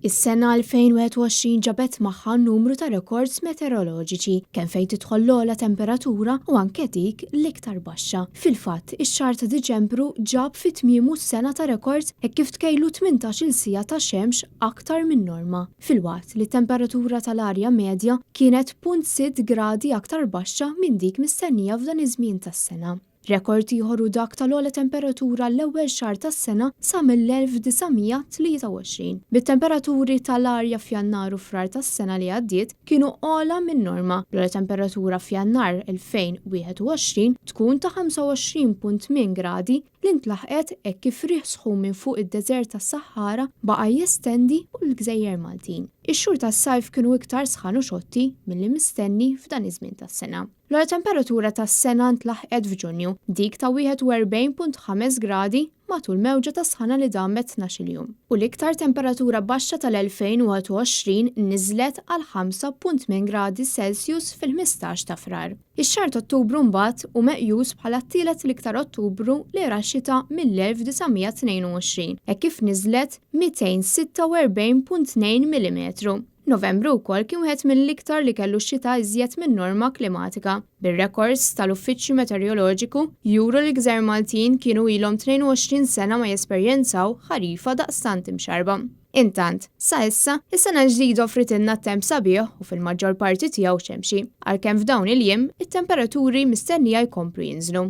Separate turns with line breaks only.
Is-sena 2021 ġabet magħha numru ta' rekords meteoroloġiċi, kemm fejn tidħol l-ogħla temperatura u anke dik l-iktar baxxa. Fil-fatt, ix-xahar ta' Diċembru ġab fi tmiemu sena ta' rekords hekk kif tkejlu 18-il siegħa ta' xemx aktar min-norma, filwaqt li t-temperatura tal-arja medja kienet 0.6 gradi aktar baxxa minn dik mistennija f'dan iż-żmien tas-sena. Rekord ieħor hu dak tal-ogħla temperatura l-ewwel xahar tas-sena sa mill-1923, bit-temperaturi tal-arja f'Jannar u Frar tas-sena li għaddiet kienu ogħla min-norma, bl-ogħla temperatura f'Jannar 2021 tkun ta' 25.8 gradi li ntlaħqet hekk kif riħ sħun minn fuq id-deżert tas-Saħara baqa' jestendi fuq il-gżejjer Maltin. Ix-xhur tas-sajf kienu iktar sħan u xotti milli mistenni f'dan iż-żmien tas-sena. L-ogħla temperatura tas-sena ntlaħqet f'Ġunju, dik ta' 41.5 gradi matul mewġa ta' sħana li damet 12-il jum. U l-iktar temperatura baxxa tal-2021 niżlet għal 5.8 gradi Celsius fil-15 ta' Frar. Ix-xahar ta' Ottubru mbagħad hu meqjus bħala t-tielet l-iktar Ottubru li ra xita mill-1922, hekk kif niżlet 246.2 millimetru. Novembru wkoll kien wieħed mill-iktar li kellu xita iżjed min-norma klimatika, bir-rekords tal-Uffiċċju Meteoroloġiku juru li l-gżejjer Maltin kienu ilhom 22 sena ma jesperjenzaw ħarifa daqstant imxarrba. Intant, sa issa, is-sena l-ġdida offritilna temp sabiħ u fil-maġġor parti tiegħu xemxi, għalkemm f'dawn il-jiem it-temperaturi mistennija jkomplu jinżlu.